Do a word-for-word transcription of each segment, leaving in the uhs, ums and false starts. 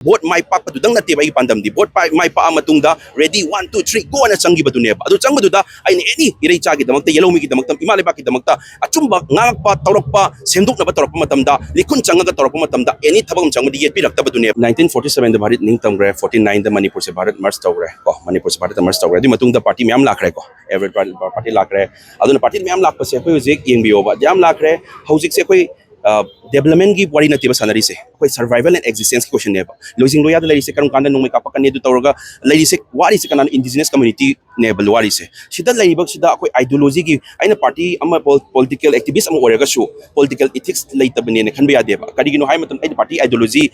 Vote ꯃꯥꯏ ꯄꯥꯛꯄꯗꯨꯗꯪ ꯅꯠꯇꯦꯕ ꯑꯩꯒꯤ ꯄꯥꯟꯗꯝꯗꯤ, ꯚꯣꯠ ꯄꯥꯏ- ꯃꯥꯏ ꯄꯥꯛꯑ ꯃꯇꯨꯡꯗ ready, one, two, three, go ꯑꯅ ꯆꯪꯈꯤꯕꯗꯨꯅꯦꯕ꯫ ꯑꯗꯨ ꯆꯪꯕꯗꯨꯗ ꯑꯩꯅ ꯑꯦꯅꯤ ꯏꯔꯩꯆꯥꯒꯤꯗꯃꯛꯇ, ꯌꯦꯂꯧꯃꯤꯒꯤꯗꯃꯛꯇ, ꯏꯃꯥ ꯂꯩꯕꯥꯛꯀꯤꯗꯃꯛꯇ ꯑꯆꯨꯝꯕ ꯉꯥꯡꯉꯛꯄ, ꯇꯧꯔꯛꯄ, ꯁꯦꯝꯗꯣꯛꯅꯕ ꯇꯧꯔꯛꯄ ꯃꯇꯝꯗ, ꯂꯤꯈꯨꯟ ꯆꯪꯉꯒ ꯇꯧꯔꯛꯄ ꯃꯇꯝꯗ ꯑꯦꯅꯤ ꯊꯕꯛ ꯑꯃ ꯆꯪꯕꯗꯤ ꯌꯦꯠꯄꯤꯔꯛꯇꯕꯗꯨꯅꯦꯕ꯫ Nineteen forty sevenꯗ ꯚꯥꯔꯠ ꯅꯤꯡꯇꯝꯈ꯭ꯔꯦ, forty nineꯗ ꯃꯅꯤꯄꯨꯔꯁꯦ ꯚꯥꯔꯠ merge ꯇꯧꯈ꯭ꯔꯦ ꯀꯣ, ꯃꯅꯤꯄꯨꯔꯁꯦ ꯚꯥꯔꯠꯇ merge ꯇꯧꯈ꯭ꯔꯦ꯫ ꯑꯗꯨꯒꯤ ꯃꯇꯨꯡꯗ party ꯃꯌꯥꯝ ꯂꯥꯛꯈ꯭ꯔꯦꯀꯣ, every party ꯂꯥꯛꯈ꯭ꯔꯦ꯫ ꯑꯗꯨꯅ party ꯃꯌꯥꯝ ꯂꯥꯛꯄꯁꯦ ꯑꯩꯈꯣꯏ ꯍꯧꯖꯤꯛ ꯌꯦꯡꯕꯤꯌꯣꯕ, ꯌꯥꯝ ꯂꯥꯛꯈ꯭ꯔꯦ꯫ ꯍꯧꯖꯤꯛꯁꯦ ꯑꯩꯈꯣꯏ developmentꯀꯤ ꯋꯥꯔꯤ ꯅꯠꯇꯦꯕ ꯁꯥꯟꯅꯔꯤꯁꯦ, ꯑꯩꯈꯣꯏ survival and existenceꯀꯤ questionꯅꯦꯕ꯫ ꯂꯣꯏꯖꯤꯡ ꯂꯣꯌꯥꯗ ꯂꯩꯔꯤꯁꯦ ꯀꯔꯝ ꯀꯥꯟꯗ ꯅꯣꯡꯃꯩ ꯀꯥꯞꯄꯛꯀꯅꯤ? ꯑꯗꯨ ꯇꯧꯔꯒ ꯂꯩꯔꯤꯁꯦ, ꯋꯥꯔꯤꯁꯦ ꯀꯅꯥꯅꯣ? Indigenousꯅꯦꯕ ꯋꯥꯔꯤꯁꯦ꯫ ꯁꯤꯗ ꯂꯩꯔꯤꯕꯁꯤꯗ ꯑꯩꯈꯣꯏ ideologyꯒꯤ, ꯑꯩꯅ party ꯑꯃ, political activist ꯑꯃ ꯑꯣꯏꯔꯒꯁꯨ political ethics ꯂꯩꯇꯕꯅꯦꯅ ꯈꯟꯕ ꯌꯥꯗꯦꯕ꯫ ꯀꯔꯤꯒꯤꯅꯣ ꯍꯥꯏꯕ ꯃꯇꯝꯗ ꯑꯩꯅ party ideology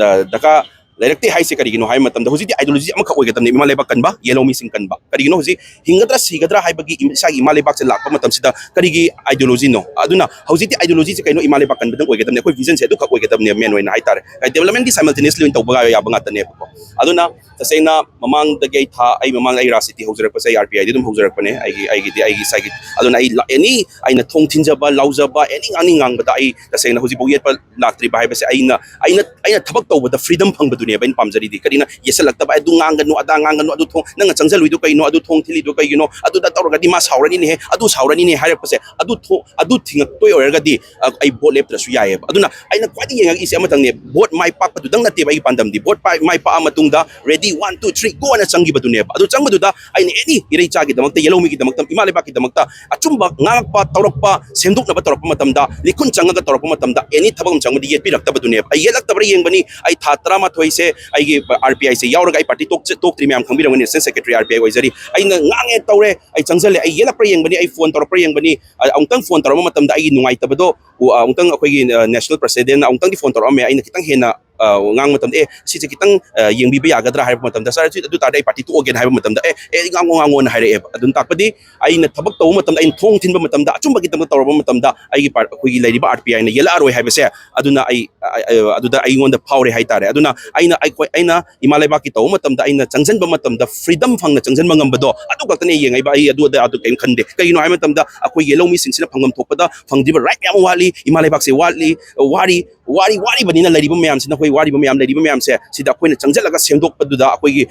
ꯗꯔꯀꯥꯔ ꯂꯩꯔꯛꯇꯦ ꯍꯥꯏꯁꯦ ꯀꯔꯤꯒꯤꯅꯣ ꯍꯥꯏꯕ ꯃꯇꯝꯗ, ꯍꯧꯖꯤꯛꯇꯤ ideology ꯑꯃꯈꯛ ꯑꯣꯏꯒꯗꯕꯅꯦ, ꯏꯃꯥ ꯂꯩꯕꯥꯛ ꯀꯟꯕ, ꯌꯦꯂꯧꯃꯤꯁꯤꯡ ꯀꯟꯕ꯫ ꯀꯔꯤꯒꯤꯅꯣ? ꯍꯧꯖꯤꯛ ꯍꯤꯡꯒꯗ꯭ꯔꯥ ꯁꯤꯒꯗ꯭ꯔꯥ ꯍꯥꯏꯕꯒꯤ ꯏꯁꯥꯒꯤ ꯏꯃꯥ ꯂꯩꯕꯥꯛꯁꯦ ꯂꯥꯛꯄ ꯃꯇꯝꯁꯤꯗ ꯀꯔꯤꯒꯤ ideologyꯅꯣ? ꯑꯗꯨꯅ ꯍꯧꯖꯤꯛꯇꯤ ideologyꯁꯦ ꯀꯩꯅꯣ? ꯏꯃꯥ ꯂꯩꯕꯥꯛ ꯀꯟꯕꯗꯪ ꯑꯣꯏꯒꯗꯕꯅꯦ꯫ ꯑꯩꯈꯣꯏ visionꯁꯦ ꯑꯗꯨꯈꯛ ꯑꯣꯏꯒꯗꯕꯅꯦ main ꯑꯣꯏꯅ ꯍꯥꯏꯇꯥꯔꯦ꯫ Developmentꯗꯤ simultaneously ꯑꯣꯏꯅ ꯇꯧꯕ ꯌꯥꯕ ꯉꯥꯛꯇꯅꯦꯕꯀꯣ꯫ ꯑꯗꯨꯅ ꯇꯁꯦꯡꯅ ꯃꯃꯥꯡꯗꯒꯤ ꯑꯩ ꯊꯥ, ꯑꯩ ꯃꯃꯥꯡꯗ ꯑꯩ ꯔꯥꯖꯅꯤꯇꯤ ꯍꯧꯖꯔꯛꯄꯁꯦ ꯑꯩ RPIꯗꯤ ꯑꯗꯨꯝ ꯍꯧꯖꯔꯛꯄꯅꯦ, ꯑꯩꯒꯤ, ꯑꯩꯒꯤꯗꯤ ꯑꯩꯒꯤ ꯏꯁꯥꯒꯤ꯫ ꯑꯗꯨꯅ ꯑꯩ any ꯑꯩꯅ ꯊꯣꯡ ꯊꯤꯟꯖꯕ, ꯂꯥꯎꯖꯕ, any ꯉꯥꯡꯅꯤꯡ ꯉꯥꯡꯕꯗ ꯑꯩ ꯇꯁꯦꯡꯅ ꯍꯧꯖꯤꯛꯐꯥꯎ ꯌꯦꯠꯄ ꯂꯥꯛꯇ꯭ꯔꯤꯕ ꯍꯥꯏꯕꯁꯦ ꯑꯩꯅ, ꯑꯩꯅ, ꯑꯩꯅ ꯊꯕꯛ ꯇꯧꯕꯗ freedom ꯐꯪꯕꯗꯨꯅꯦꯕ ꯑꯩꯅ ꯄꯥꯝꯖꯔꯤꯗꯤ꯫ ꯀꯔꯤꯅ ꯌꯦꯠꯁꯜꯂꯛꯇꯕ, "ꯑꯗꯨ ꯉꯥꯡꯒꯅꯨ, ꯑꯗꯥ ꯉꯥꯡꯒꯅꯨ, ꯑꯗꯨ ꯊꯣꯡ, ꯅꯪꯅ ꯆꯪꯁꯤꯜꯂꯨꯏꯗꯣ ꯀꯩꯅꯣ, ꯑꯗꯨ ꯊꯣꯡ ꯊꯤꯜꯂꯤꯗꯣ ꯀꯩꯒꯤꯅꯣ, ꯑꯗꯨꯗ ꯇꯧꯔꯒꯗꯤ ꯃꯥ ꯁꯥꯎꯔꯅꯤꯅꯦꯍꯦ, ꯑꯗꯨ ꯁꯥꯎꯔꯅꯤꯅꯦ" ꯍꯥꯏꯔꯛꯄꯁꯦ, ꯑꯗꯨ ꯊꯣ-, ꯑꯗꯨ ꯊꯤꯡꯉꯛꯇꯣꯏ ꯑꯣꯏꯔꯒꯗꯤ, ꯑ, ꯑꯩ ꯚꯣꯠ ꯂꯦꯞꯇ꯭ꯔꯁꯨ ꯌꯥꯏꯑꯕ꯫ ꯑꯗꯨꯅ ꯑꯩꯅ ꯈ꯭ꯋꯥꯏꯗꯒꯤ ꯌꯦꯡꯉꯛꯏꯁꯦ ꯑꯃꯇꯪꯅꯦ, ꯚꯣꯠ ꯃꯥꯏ ꯄꯥꯛꯄꯗꯨꯗꯪ ꯅꯠꯇꯦꯕ ꯑꯩꯒꯤ ꯄꯥꯟꯗꯝꯗꯤ꯫ ꯚꯣꯠ ꯄꯥꯏ-, ꯃꯥꯏ ꯄꯥꯛꯑ ꯃꯇꯨꯡꯗ ready, one, two, three, go ꯑꯅ ꯆꯪꯈꯤꯕꯗꯨꯅꯦꯕ꯫ ꯑꯗꯨ ꯆꯪꯕꯗꯨꯗ ꯑꯩꯅ ꯑꯦꯅꯤ ꯏꯔꯩꯆꯥꯒꯤꯗꯃꯛꯇ, ꯌꯦꯂꯧꯃꯤꯒꯤꯗꯃꯛꯇ, ꯏꯃꯥ ꯂꯩꯕꯥꯛꯀꯤꯗꯃꯛꯇ ꯑꯆꯨꯝꯕ ꯉꯥꯡꯉꯛꯄ, ꯇꯧꯔꯛꯄ, ꯁꯦꯝꯗꯣꯛꯅꯕ ꯇꯧꯔꯛꯄ ꯃꯇꯝꯗ, ꯂꯤꯈꯨꯟ ꯆꯪꯉꯒ ꯇꯧꯔꯛꯄ ꯃꯇꯝꯗ, ꯑꯦꯅꯤ ꯊꯕꯛ ꯑꯃ ꯆꯪꯕꯗꯤ ꯌꯦꯠꯄꯤꯔꯛꯇꯕꯗꯨꯅꯦꯕ꯫ ꯑꯩ ꯌꯦꯠꯂꯛꯇꯕ꯭ꯔꯥ ꯌꯦꯡꯕꯅꯤ꯫ ꯑꯩ ꯊꯥ ꯇꯔꯥꯃꯥꯊꯣꯏꯁꯦ ꯑꯩꯒꯤ RPIꯁꯦ ꯌꯥꯎꯔꯒ, ꯑꯩ party ꯇꯣꯛꯆ-, ꯇꯣꯛꯇ꯭ꯔꯤ, ꯃꯌꯥꯝ ꯈꯪꯕꯤꯔꯝꯒꯅꯤ, national secretary RPI ꯑꯣꯏꯖꯔꯤ꯫ ꯑꯩꯅ ꯉꯥꯡꯉꯦ, ꯇꯧꯔꯦ, ꯑꯩ ꯆꯪꯁꯤꯜꯂꯦ, ꯑꯩ ꯌꯦꯠꯂꯛꯄ꯭ꯔꯥ ꯌꯦꯡꯕꯅꯤ, ꯑꯩ phone ꯇꯧꯔꯛꯄ꯭ꯔꯥ ꯌꯦꯡꯕꯅꯤ꯫ ꯑ, ꯑꯃꯨꯛꯇꯪ phone ꯇꯧꯔꯛꯄ ꯃꯇꯝꯗ ꯑꯩꯒꯤ ꯅꯨꯡꯉꯥꯏꯇꯕꯗꯣ, ꯎ-, ꯑ, ꯑꯃꯨꯛꯇꯪ ꯑꯩꯈꯣꯏꯒꯤ, ꯑ, national presidentꯅ ꯑꯃꯨꯛꯇꯪꯗꯤ phone ꯇꯧꯔꯛꯑꯝꯃꯦ꯫ ꯑꯩꯅ ꯈꯤꯇꯪ ꯍꯦꯟꯅ, ꯑ, ꯉꯥꯡꯕ ꯃꯇꯝꯗ, "ꯑꯦ, ꯁꯤꯁꯦ ꯈꯤꯇꯪ, ꯑ, ꯌꯦꯡꯕꯤꯕ ꯌꯥꯒꯗ꯭ꯔꯥ?" ꯍꯥꯏꯕ ꯃꯇꯝꯗ, "Sir, ꯑꯗꯨ ꯇꯥꯔꯗꯤ ꯑꯩ party ꯇꯣꯛꯑꯒꯦꯅ" ꯍꯥꯏꯕ ꯃꯇꯝꯗ, "ꯑꯦ, ꯑꯦ, ꯉꯥꯡꯉꯣ, ꯉꯥꯡꯉꯣꯅ" ꯍꯥꯏꯔꯛꯑꯦꯕ꯫ ꯑꯗꯨꯅ ꯇꯥꯛꯄꯗꯤ ꯑꯩꯅ ꯊꯕꯛ ꯇꯧꯕ ꯃꯇꯝꯗ, ꯑꯩꯅ ꯊꯣꯡ ꯊꯤꯟꯕ ꯃꯇꯝꯗ, ꯑꯆꯨꯝꯕꯒꯤꯗꯃꯛ ꯇꯧꯔꯕ ꯃꯇꯝꯗ, ꯑꯩꯒꯤ ꯄꯥꯔ-, ꯑꯩꯈꯣꯏꯒꯤ ꯂꯩꯔꯤꯕ RPIꯅ ꯌꯦꯜꯂꯛꯑꯔꯣꯏ ꯍꯥꯏꯕꯁꯦ, ꯑꯗꯨꯅ ꯑꯩ, ꯑ-, ꯑ-, ꯑꯗꯨꯗ ꯑꯩꯉꯣꯟꯗ ꯐꯥꯎꯔꯦ ꯍꯥꯏꯇꯥꯔꯦ꯫ ꯑꯗꯨꯅ ꯑꯩꯅ, ꯑꯩꯈꯣꯏ, ꯑꯩꯅ ꯏꯃꯥ ꯂꯩꯕꯥꯛꯀꯤ ꯇꯧꯕ ꯃꯇꯝꯗ, ꯑꯩꯅ ꯆꯪꯁꯤꯟꯕ ꯃꯇꯝꯗ freedom ꯐꯪꯅ ꯆꯪꯁꯤꯟꯕ ꯉꯝꯕꯗꯣ, ꯑꯗꯨ ꯈꯛꯇꯅꯦ ꯌꯦꯡꯉꯛꯏꯕ꯫ ꯑꯩ ꯑꯗꯨ ꯑꯗꯥ ꯑꯗꯨ ꯀꯔꯤꯝ ꯈꯟꯗꯦ꯫ ꯀꯩꯒꯤꯅꯣ ꯍꯥꯏꯕ ꯃꯇꯝꯗ, ꯑꯩꯈꯣꯏ ꯌꯦꯜꯍꯧ ꯃꯤꯁꯤꯡꯁꯤꯅ ꯐꯪꯐꯝ ꯊꯣꯛꯄꯗ ꯐꯪꯗ꯭ꯔꯤꯕ right ꯃꯌꯥꯝ ꯋꯥꯠꯂꯤ꯫ ꯏꯃꯥ ꯂꯩꯕꯥꯛꯁꯦ ꯋꯥꯠꯂꯤ, ꯋꯥꯔꯤ꯫ ꯋꯥꯔꯤ ꯋꯥꯔꯤꯕꯅꯤꯅ ꯂꯩꯔꯤꯕ ꯃꯌꯥꯝꯁꯤꯅ, ꯑꯩꯈꯣꯏ ꯋꯥꯔꯤꯕ ꯃꯌꯥꯝ, ꯂꯩꯔꯤꯕ ꯃꯌꯥꯝꯁꯦ ꯁꯤꯗ ꯑꯩꯈꯣꯏꯅ ꯆꯪꯁꯤꯜꯂꯒ ꯁꯦꯝꯗꯣꯛꯄꯗꯨꯗ ꯑꯩꯈꯣꯏꯒꯤ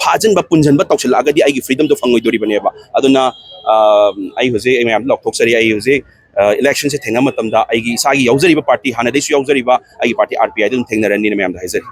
ꯐꯥꯖꯤꯟꯕ ꯄꯨꯟꯁꯤꯟꯕ ꯇꯧꯁꯤꯜꯂꯛꯑꯒꯗꯤ ꯑꯩꯒꯤ ꯐ꯭ꯔꯤꯗꯝꯗꯣ ꯐꯪꯉꯣꯏꯗꯣꯔꯤꯕꯅꯦꯕ꯫ ꯑꯗꯨꯅ ꯑ, ꯑꯩ ꯍꯧꯖꯤꯛ ꯑꯩ ꯃꯌꯥꯝꯗ ꯂꯥꯎꯊꯣꯛꯆꯔꯤ, ꯑꯩ ꯍꯧꯖꯤꯛ ꯏꯂꯦꯛꯁꯟꯁꯦ ꯊꯦꯡꯅꯕ ꯃꯇꯝꯗ ꯑꯩꯒꯤ ꯏꯁꯥꯒꯤ ꯌꯥꯎꯖꯔꯤꯕ ꯄꯥꯔꯇꯤ, ꯍꯥꯟꯅꯗꯩꯁꯨ ꯌꯥꯎꯖꯔꯤꯕ ꯑꯩꯒꯤ ꯄꯥꯔꯇꯤ ꯑꯥꯔ ꯄꯤ ꯑꯥꯏꯗ ꯑꯗꯨꯝ ꯊꯦꯡꯅꯔꯅꯤꯅ ꯃꯌꯥꯝꯗ ꯍꯥꯏꯖꯔꯤ꯫